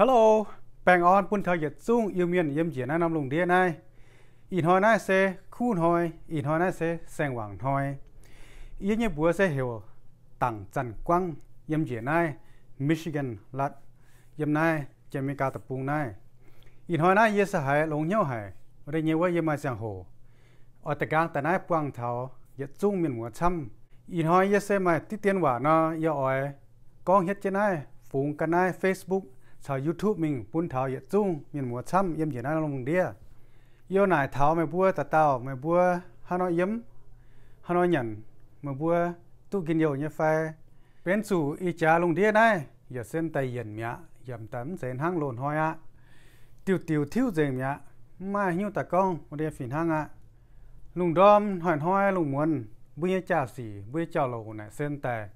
Hello, baengh orn bun taux yietc zungv Iu-Mienh yiem njiec naaiv norm lungh ndiev naaiv. Ih hnoi naaiv se kuv hnoi, ih hnoi naaiv se saeng-wangc hnoi. Yie nyei mbuox se heuc Dangc Zanc Guangv, yiem njiec naaiv Michigan latv, yiem naaiv Janx-Meigaa deic-bung naaiv. Ih hnoi naaiv yie se haiz longx hnyouv haic, wuov deix nyei wuov yie maaih ziangh hoc oix da'nqaang daaih naaiv buangh taux yietc zungv mienh muoz camv. Ih hnoi yie se maaih diqv dien waac nor, yie oix gorngv hietv jienv naaiv fungx ga'naaiv Facebook caux YouTube mingh bun taux yietc zungv mienh muoz camv yiem njiec naaiv norm lungh ndiev. Yie naaic taux meih mbuo dauh dauh, meih mbuo haaix nor yiem, haaix nor nyanc, meih mbuo duqv njien-youh nyei fai? Benx zuqc ih jaax lungh ndiev naaiv yaac se daaih yienc mi'aqv, yaac daaih mv zeiz hnangv loz-hnoi aqv. Diuh diuh tiuv nzengc mi'aqv, mv maaih haaix nyungc daaih gorngv wuov deix fih hnangv aqv. Lungh ndorm hnoi-hnoi lungh muonz mbuo nyei jaa-sic, mbuo nyei jauv-louc naaic se daaih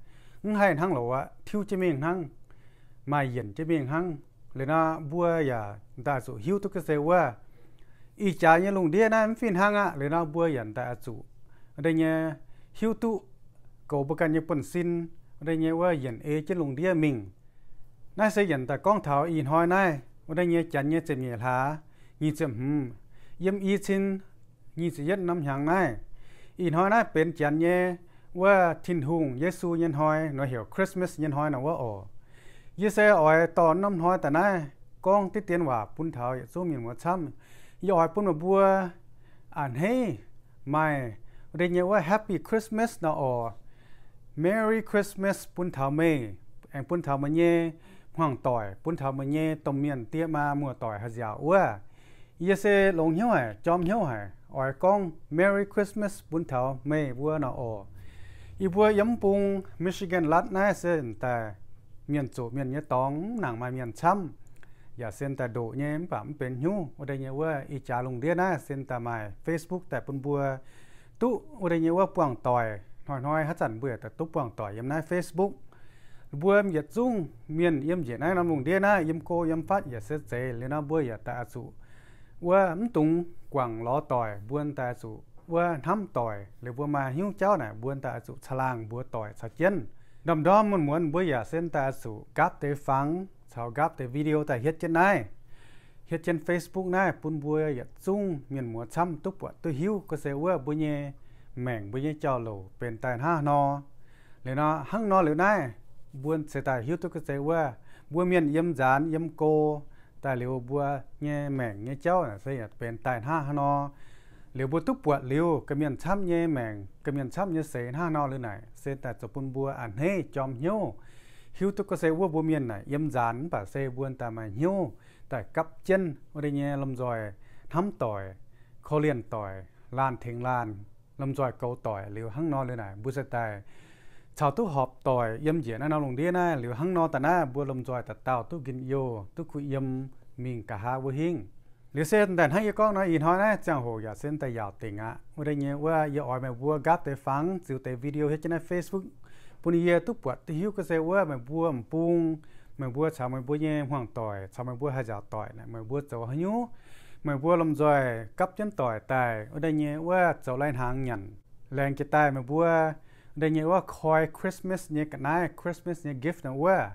mv haih hnangv loz aqv, tiuv jienv mingh hnangv, maaih yienc jienv mingh hnangv. Liuz nor mbuo yaac daaih zuqc hiuv duqv ga'sie wuov, ih jaax nyei lungh ndiev naaiv mv fih hnangv aqv. Liuz nor mbuo yaac daaih zuqc wuov deix nyei hiuv duqv goux mbuo ganh nyei buonv-sin wuov deix nyei wuov yienc ei jienv lungh ndiev mingh. Naaiv se yienc daaih gorngv taux ih hnoi naaiv wuov deix nyei janx nyei ziepc nyeic hlaax nyic ziepc hmz, yiem i cin nyic ziepc yietv norm hnyangx naaiv. Ih hnoi naaiv benx janx nyei wuov Tin-Hungh Yesu nyei hnoi nor, heuc Christmas nyei hnoi nor wuov oc. Yie se oix dorh norm hnoi daaih naaiv gorngv diqv dien waac bun taux yietc zungv mienh muoz camv. Yie oix bun meih mbuo a'hneiv maaih wuov deix nyei wuov Happy Christmas nor oc, Merry Christmas bun taux meih, aengx bun taux meih nyei hmuangv doic, bun taux meih nyei domh mienh die maa muoz-doic haaix nziaauc wuov. Yie se longx hnyouv haic, jorm hnyouv haic, oix gorngv Merry Christmas bun taux meih mbuo nor oc. Yie mbuo yiem mv bung Michigan latv naaiv se daaih mienh zoqc mienh nyei dorngx, mv nangc maaih mienh camv, yaac se daaih ndoqc nyei, mv baac mv benx hnyouv wuov deix nyei wuov ih jaax lungh ndiev naaiv se daaih maaih Facebook daaih bun mbuo duqv wuov deix nyei wuov buangh doic. Hnoi-hnoi haaix zanc mbuo yaac daaih duqv buangh doic yiem naaiv Facebook. Mbuo yietc zungv mienh yiem njiec naaiv norm lungh ndiev naaiv, yiem go yiem fatv yaac se zeiz. Liuz nor mbuo yaac daaih oix zuqc wuov mv dungx guangc lorz doic, mbuo daaih oix zuqc wuov hnamv doic. Liuz mbuo maaih hnyouv jauv naaic, mbuo daaih oix zuqc caangh laangh mbuox doic caux jienv. Ndorm-ndorm muonz-muonz mbuo yaac se daaih oix zuqc nqaapv deix fangx caux nqaapv deix video daaih hietv jienv naaiv, hietv jienv Facebook naaiv bun mbuo yietc zungv mienh muoz camv duqv buatc duqv hiuv ga'sie wuov mbuo nyei maengc, mbuo nyei jauv-louc benx daaih hnangv haaix nor. Liuz nor hnangv nor liuz naaiv, mbuo se daaih hiuv duqv ga'sie wuov mbuo mienh yiem nzaanx yiem go daaih liuz mbuo nyei maengc nyei jauv se yaac benx daaih hnangv haaix nor. Liuz mbuo duqv buatc liuz ga'mienh camv nyei maengc, ga'mienh camv nyei seix hnangv haaix nor liuz naaic, se daaih zoux bun mbuo a'hneiv jorm hnyouv, hiuv duqv ga'sie wuov mbuo mienh naaic yiem nzaanx mv baac se mbuo daaih maaih hnyouv daaih gapv jienv wuov deix nyei lomh nzoih hnamv doic, korv-lienh doic, laanh tengx laanh, lomh nzoih goux doic. Liuz hnangv nor liuz naaic mbuo se daaih caux duqv horpc doic yiem njiec naaiv norm lungh ndiev naaiv. Liuz hnangv nor daaih naaiv mbuo lomh nzoih dauh dauh duqv njien-youh, duqv kuh yiem mingh nqa'haav wuov hingv. Liuz se daaih hnangv yie gorngv nor, ih hnoi naaiv ziangh hoc yaac se daaih yaauc dingc aqv. Wuov deix nyei wuov yie oix meih mbuo nqaapv deix fangx, ziux deix video hietv jienv naaiv Facebook bun yie duqv buatc duqv hiuv ga'sie wuov meih mbuo m'bung, meih mbuo caux meih mbuo nyei hmuangv doic caux meih mbuo haih nziaauc doic naaic, meih mbuo zoux haaix nyungc, meih mbuo lomh nzoih gapv jienv doic daaih wuov deix nyei wuov zoux lai-hnaangx nyanc. Laengz jiez daaih meih mbuo wuov deix nyei wuov koi Christmas nyei ga'naaiv, Christmas nyei gift nor wuov,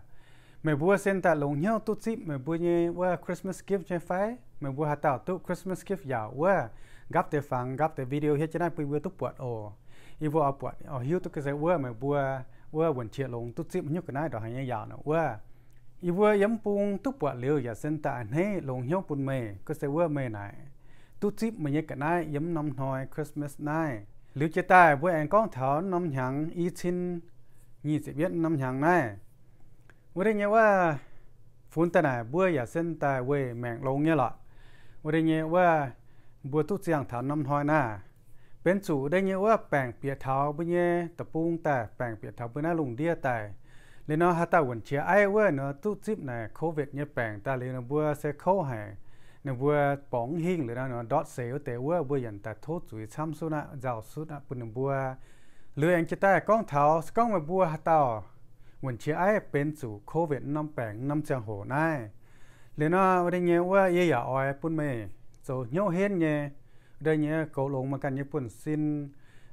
meih mbuo se daaih longx hnyouv duqv zipv meih mbuo nyei wuov Christmas gift nyei fai? Meih mbuo haaix dauh duqv Christmas gift yaauc wuov, nqaapv deix fangx, nqaapv deix video hietv jienv naaiv bun mbuo duqv buatc oc. Yie mbuo oix buatc oix hiuv duqv ga'sie wuov meih mbuo wuov wuonc qiex longx duqv zipv haaix nyungc ga'naaiv ndongc haaix nyei yaauc nor wuov. Yie mbuo yiem mv bung duqv buatc liuz yaac se daaih a'hneiv longx hnyouv bun meih ga'sie wuov meih naaic duqv zipv meih nyei ga'naaiv yiem mv norm hnoi Christmas naaiv. Liuz jiez daaih mbuo aengx gorngv taux mv norm hnyangx i cin nyic ziepc yietv norm hnyangx naaiv. Wuov deix nyei wuov funx daaih naaic mbuo yaac se daaih weic maengc longx nyei lorqc. Wuov deix nyei wuov mbuo duqv ziangh taux norm hnoi naaiv, benx zuqc wuov deix nyei wuov baengc bieqc taux mbuo nyei deic-bung daaih, baengc bieqc taux mbuo naaiv lungh ndiev daaih. Liuz nor haaix dauh wuonc qiex aiv wuov nor duqv zipv naaic covid nyei baengc daaih liuz ninh mbuo se kouv haic, ninh mbuo borngz mv hingh liuz nor ndortv seix wuov deix wuov mbuo yaac daaih tov zuiz camv sutv aqv, nzauh sutv aqv bun ninh mbuo. Liuz aengx jiez daaih gorngv taux se gorngv meih mbuo haaix dauh wuonc qiex aiv benx zuqc covid norm baengc norm ziangh hoc naaiv, liuz nor wuov deix nyei wuov yie yaac oix bun meih zoux hnyouv henv nyei, wuov deix nyei goux longx meih ganh nyei buonv-sin,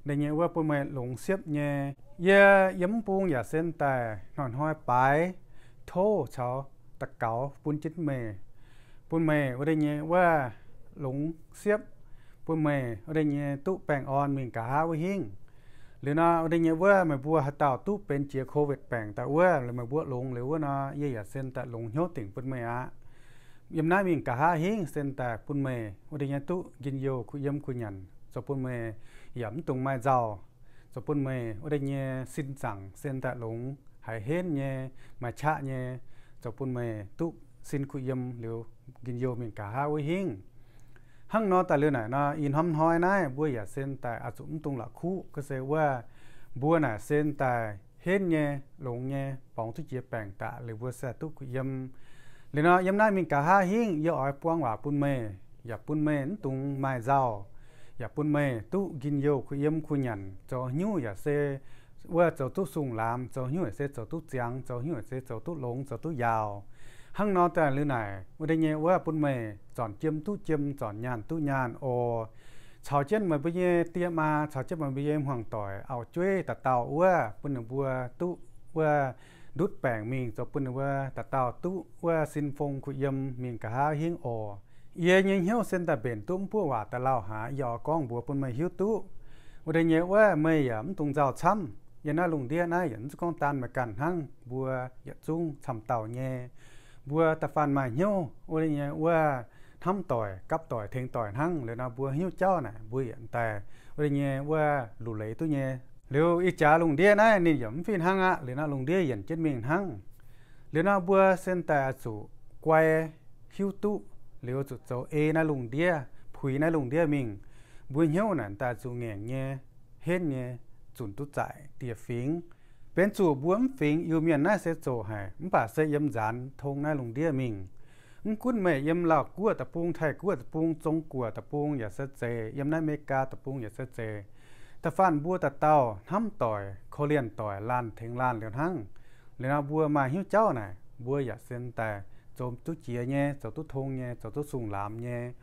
deix nyei wuov bun meih longx siepv nyei. Yie yiem mv bung yaac se daaih hnoi-hnoi baaix tov caux daux gaux bun jienv meih, bun meih wuov deix nyei wuov longx siepv, bun meih wuov deix nyei duqv baengh orn mingh nqa'haav wuov hingv. Liuz nor wuov deix nyei wuov meih mbuo haaix dauh duqv benx jiex COVID baengc daaih wuov, liuz meih mbuo longx liuz wuov nor, yie yaac sen daaih longx hnyouv dingc bun meih aqv. Yiem naaiv mingh nqa'haav hingv sen daaih bun meih wuov deix nyei duqv njien-youh kuh yiem kuh nyanc, zoux bun meih yaac mv dungx maaih nzauh, zoux bun meih wuov deix nyei sin zaangc sen daaih longx, haiz henv nyei, maaih qaqv nyei, zoux bun meih duqv sin kuh yiem liuz njien-youh mingh nqa'haav wuov hingv. Hnangv nor daaih liuz naaic nor, ih hnoi hnoi naaiv mbuo yaac sen daaih oix zuqc mv dungx la'kuqv. Gorngv se wuov mbuo naaic sen daaih henv nyei, longx nyei, borngz duqv jiex baengc daaih liuz mbuo se duqv kuh yiem. Liuz nor yiem naaiv mingh nqa'haav hingv yie oix buang waac bun meih, yaac bun meih mv dungx maaih nzauh, yaac bun meih duqv njien-youh kuh yiem kuh nyanc, zoux haaix nyungc yaac se wuov zoux duqv sung-laamx, zoux haaix nyungc yaac se zoux duqv ziangx, zoux haaix nyungc yaac se zoux duqv longx, zoux duqv yaauc. Hnangv nor daaih liuz naaic wuov deix nyei wuov bun meih zornc jiem duqv jiem, zornc nyaanh duqv nyaanh oc. Caux jienv meih mbuo nyei die maa, caux jienv meih mbuo nyei hmuangx-doic, auv-jueiv dauh dauh wuov, bun ninh mbuo duqv wuov ndutv baengc mingh, zoux bun ninh mbuo dauh dauh duqv wuov sin fong kuh yiem mingh nqa'haav hingv oc. Yie nyei hnyouv sen daaih mbenc duqv mv buoqv waac daaih lauh haic, yie oix gorngv mbuox bun meih hiuv duqv. Wuov deix nyei wuov meih yaac mv dungx nzauh camv. Yiem naaiv lungh ndiev naaiv yaac mv zeiz gorngv daan meih ganh hnangv, mbuo yietc zungv camv dauh nyei. Mbuo da'faanh maaih hnyouv wuov deix nyei wuov hnamv doic, gapv doic, tengx doic hnangv. Liuz nor mbuo hnyouv jauv naaic mbuo yietc daaih wuov deix nyei wuov luc leiz duqv nyei. Liuz ih jaax lungh ndiev naaiv ninh yaac mv fih hnangv aqv. Liuz nor lungh ndiev yienc jienv mingh hnangv. Liuz nor mbuo sen daaih oix zuqc guai hiuv duqv, liuz zuqc zoux ei naaiv lungh ndiev, puix naaiv lungh ndiev mingh. Mbuo hnyouv naaic daaih zuqc ngaengc nyei, henv nyei, zunc duqv zaic diec fingx. Benx zuqc mbuo mv fingx Iu-Mienh naaiv se zoqc haic, mv baac se yiem nzaanx tong naaiv lungh ndiev mingh. Mv gunv meih yiem Laauh Guoqv deic-bung, Taiv Guoqv deic-bung, Zong Guoqv deic-bung yaac se zeiz, yiem naaiv Meigaa deic-bung yaac se zeiz, da'faanh mbuo dauh dauh hnamv doic, korv-lienh doic, laanh tengx laanh liuz hnangv. Liuz nor mbuo maaih hnyouv jauv naaic, mbuo yaac sen daaih zoux duqv jiex nyei, zoux duqv tong nyei, zoux duqv sung-laamx nyei.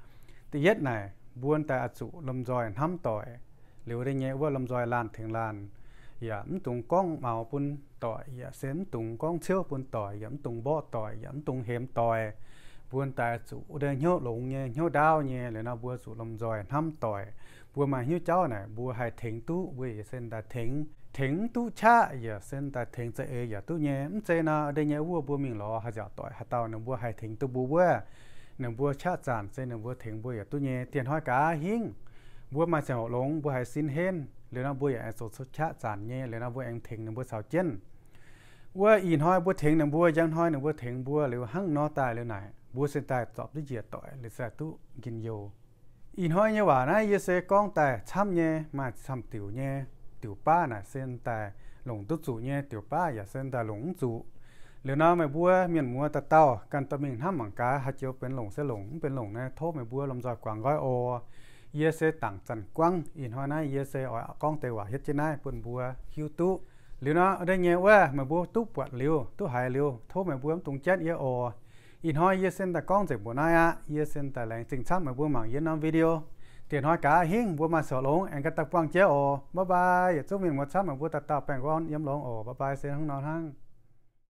Da'yietv naaic, mbuo daaih oix zuqc lomh nzoih hnamv doic, liuz deix nyei wuov lomh nzoih laanh tengx laanh, yaac mv dungx gorngv maux bun doic, yaac se mv dungx gorngv ciouv bun doic, yaac mv dungx mborqv doic, yaac mv dungx hemx doic. Mbuo daaih zuqc wuov deix hnyouv longx nyei, hnyouv ndaauv nyei. Liuz nor mbuo zuqc lomh nzoih hnamv doic. Mbuo maaih hnyouv jauv naaic, mbuo haih tengx duqv, mbuo yaac sen daaih tengx. Tengx mv duqv qaqv yaac sen daaih tengx za'eix yaac duqv nyei. Mv zeiz nor, wuov deix nyei wuov mbuo mingh lorz haaix nziaauc doic haaix dauh ninh mbuo haih tengx duqv mbuo wuov, ninh mbuo qaqv zanc se ninh mbuo tengx mbuo yaac duqv nyei. Dieh hnoi nqa'haav hingv mbuo maaih ziangh hoc longx, mbuo haiz sin henv, liuz nor mbuo yaac aengx zoux qaqv zanc nyei, liuz nor mbuo aengx tengx ninh mbuo caux jienv. Wuov ih hnoi mbuo tengx ninh mbuo, njang hnoi ninh mbuo tengx mbuo, liuz hnangv nor daaih liuz naaic, mbuo se daaih zorpc duqv njiec doic, liuz se duqv njien-youh. Ih hnoi nyei waac naaiv yie se gorngv daaih camv nyei, maaih camv diuc nyei. Diuc baav naaic se daaih longc duqv zuqc nyei, diuc baav yaac se daaih longc mv zuqc. Liuz nor meih mbuo mienh muoz dauh dauh ganh dorh mingh hnamv mangc gaax, haaix joux benx longc se longc, mv benx longc naaiv tov meih mbuo lomh nzoih guangc nqoi oc. Yie se Dangc Zanc Guangv. Ih hnoi naaiv yie se oix gorngv deix waac hietv jienv naaiv bun mbuo hiuv duqv. Liuz nor, wuov deix nyei wuov meih mbuo duqv buatc liuz, duqv haiz liuz, tov meih mbuo mv dungx jatv yie oc. Ih hnoi yie se daaih gorngv nzengc mbuoqc naaiv aqv. Yie se daaih laengz zingh camv meih mbuo mangc yie norm video. Dieh hnoi nqa'haav hingv mbuo maaih ziangh hoc longx aengx ganh daaih buangh jienv oc. Bye bye. Yietc zungv mienh muoz camv meih mbuo dauh dauh baengh orn yiem longx oc. Bye bye se hnangv nor hnangv.